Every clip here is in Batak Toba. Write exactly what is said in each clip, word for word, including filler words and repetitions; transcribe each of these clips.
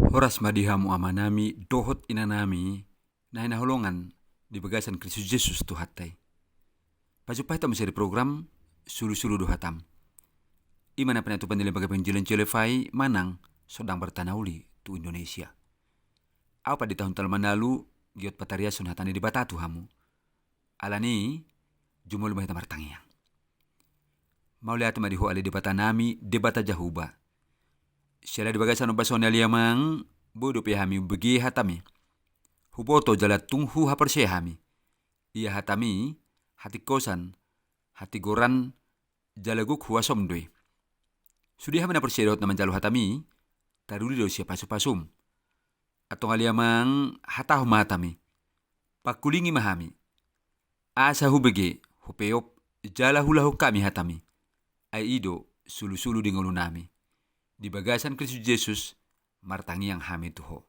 Horas ma di hamu amanami dohot inanami na hinaholongan di bagasan Kristus Jesus Tuhanta i. Pajumpang hita muse di program Sulusulu do Hatam, i ma na pinatupa ni Lembaga Penginjilan J L F I manang Sordang Barita Na Uli tu Indonesia. Au pandita Huntal Manalu, giot patariashon hata ni Debata tu hamu. Alani i, jumolo ma hita martangiang. Mauliate ma di Ho ale Debatanami, Debata Jahowa. Siala di bagasan ombas on ale Amang, boi dope hami umbege hataMi. Huboto jala tung huhaporseai hami. Ia hataMi, hatingkosan, hatigoran, jala gok huasoM do i. Sude hami na porsea dohot na manjalo hataMi, taruli do sian pasupasuM. Antong ale Amang, hatahon ma hataMi. Pangkulingi ma hami. Asa hubege, hupeop, jala huulahon hami hataMi. Ai i do sulusulu di ngolunami. Di bagasan Kristus Jesus, martangiang hami tu Ho.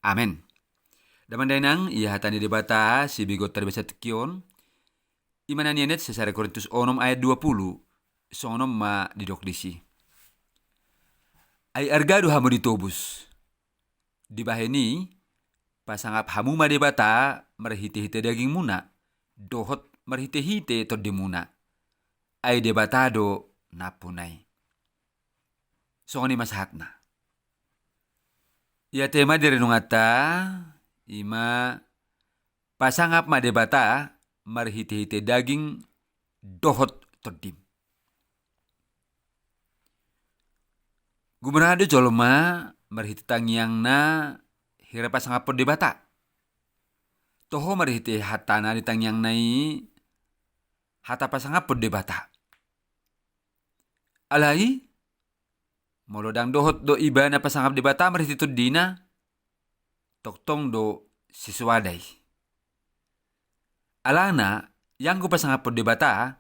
Amen. Damang dainang, ia hata ni Debata, sibegeonta di bagasan tingki on. I ma na nienet sian sada Korintus onom ayat dua pulu, songon on ma didok disi. Ai arga do hamu ditobus. Dibahen i, pasangap hamu ma Debata marhitehite dagingmuna, dohot marhitehite tondimuna. Ai Debata do nampuna i. Songon i ma sahatna. Ia tema di renunganta, i ma pasangap ma Debata marhitehite daging dohot tondim. Gumara do jolma marhite tangiangna hira pasangaphon Debata. Toho marhite hatana di tangiangna i hata pasangaphon Debata. Alai, molo ndang dohot do ibana pasangap Debata marhite tondina, tongtong do sisoada i. Alana, ianggo pasangaphon Debata,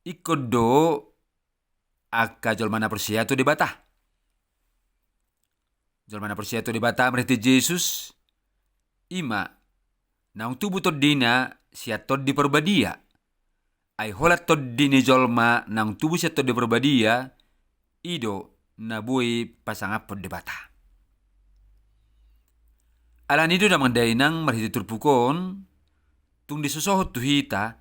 ingkon do angka jolma na porsea tu Debata. Jolma na porsea tu Debata marhite Jesus, i ma naung tubu tondina sian Tondi Parbadia. Ai holan tondi ni jolma naung tubu sian Tondi Parbadia, i do na boi pasangaphon Debata. Alani i do damang dainang marhite turpuk on, tung disosohon tu hita,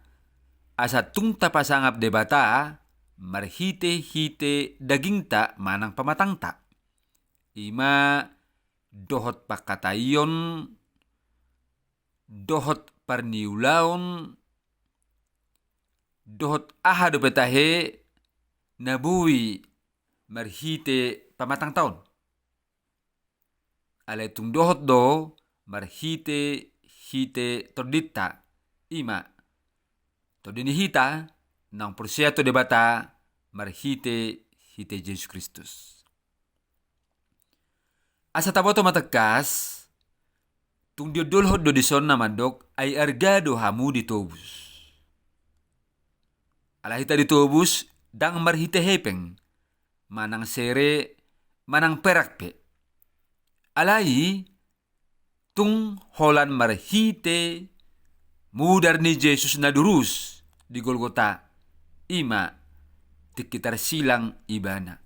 asa tung tapasangap Debata marhitehite dagingta manang pamatangta. I ma dohot pangkataion, dohot parniulaon, dohot aha dope tahe na boi marhite pamatangta on. Alai tung dohot do marhitehite tondinta, i ma tondi ni hita naung porsea tu Debata marhitehite Jesus Kristus. Asa taboto ma tangkas, tung diondolhon do dison na mandok, ai arga do hamu ditobus. Ala hita ditobus, ndang marhite hepeng, manang sere, manang perak pe. Alai, tung holan marhite mudar ni Jesus na durus di Golgota, i ma tingki tarsilang ibana.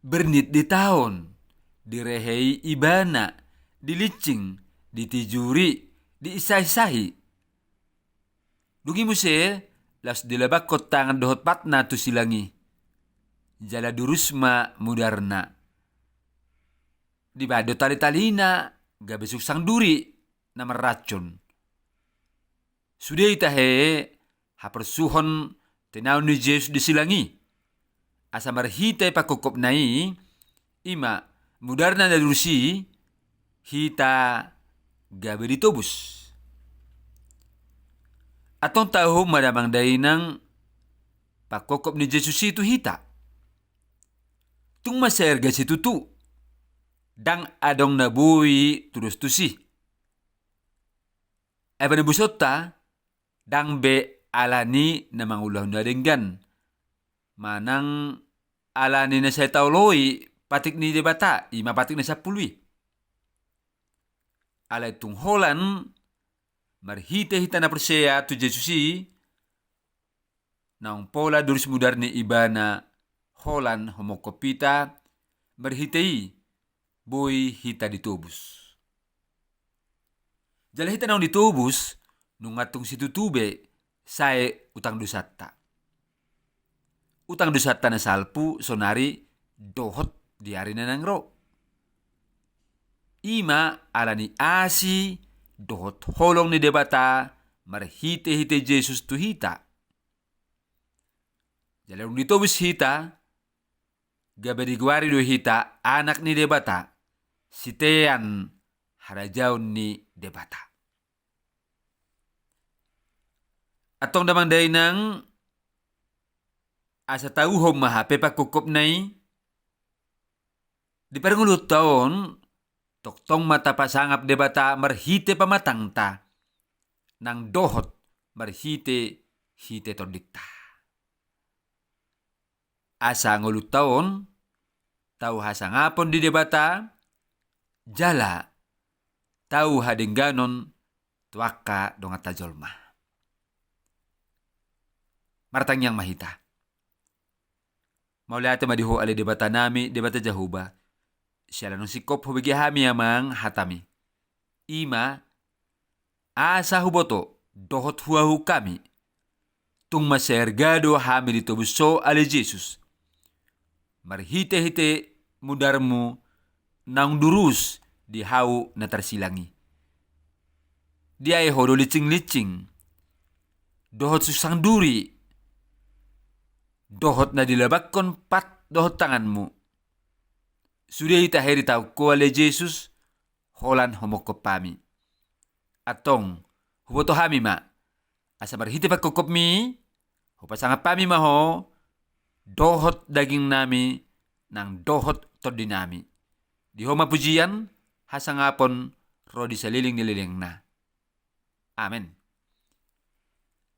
Bernit ditaon, direhei ibana, dilincing, ditijuri, diisahisahi. Dung i muse, laos dilabangkon tangan dohot patna tu silang i. Jala durus ma mudarna. Dibahen do talitalina, gabe sungsang duri na marracun. Sude i tahe haporsuhon tinaon ni Jesus di silang i. Asa marhite pangkophopna i, i ma mudarna na durus i, hita gabe ditobus. Antong tahu ma damang dainang pangkophop ni Jesus i tu hita. Tung mansai arga situtu, ndang adong na boi tudos tusi. Ai panobusonta, ndang be alani na mangulahon na denggan, manang alani na sai taoloi patik ni Debata, i ma patik na sampulu i. Alai tung holan marhite hita na porsea tu Jesus i, naung pola durus mudar ni ibana, holan humophop hita marhite i, boi hita ditobus. Jala hita naung ditobus, nunga tung situtu be sae utang dosanta. Utang dosanta na salpu sonari dohot di ari na naeng ro. I ma ala ni asi dohot holong ni Debata marhite-hite Jesus tu hita. Jala dung ditobus hita, gabe digoari do hita anak ni Debata, sitean harajaon ni Debata. Antong damang dainang, asa tauhon ma hape pangkopkopna i, di parngoluonta on, tongtong ma tapasangap Debata marhite pamatangta, nang dohot marhite-hite tondinta. Asa ngolunta on tau hasangapon di Debata, jala tau hadengganon tu angka donganta jolma. Martangiang ma hita. Mauliate ma di Ho ale Debata nami, Debata Jahowa. Siala naung singkop hubege hami amang hataMi. I ma, asa huboto dohot huahuk hami, tung mansai arga do hami ditobus Ho ale Jesus, marhite-hite mudarMu naung durus di hau na tarsilang i. Diae Ho do lincing-lincing dohot sunsang duri dohot na dilabangkon pat dohot tanganMu. Sude hita heri tahu Ho ale Jesus, holan humongkop hami. Antong, huboto hami ma, asa marhite pangkopkopMi, hupasangap hami ma Ho, dohot dagingnami, nang dohot tondinami. Di Ho ma pujian, hasangapon, ro di salelenglelengna. Amen.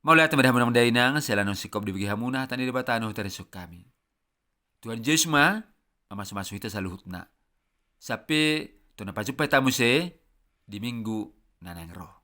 Mauliate ma di hamu damang dainang, siala naung singkop dibege hamuna hata ni Debata na hutariashon hami. Tuhan Jesus ma mamasumasu hita saluhutna. Sampe tu na pajumpa hita muse di minggu na naeng ro.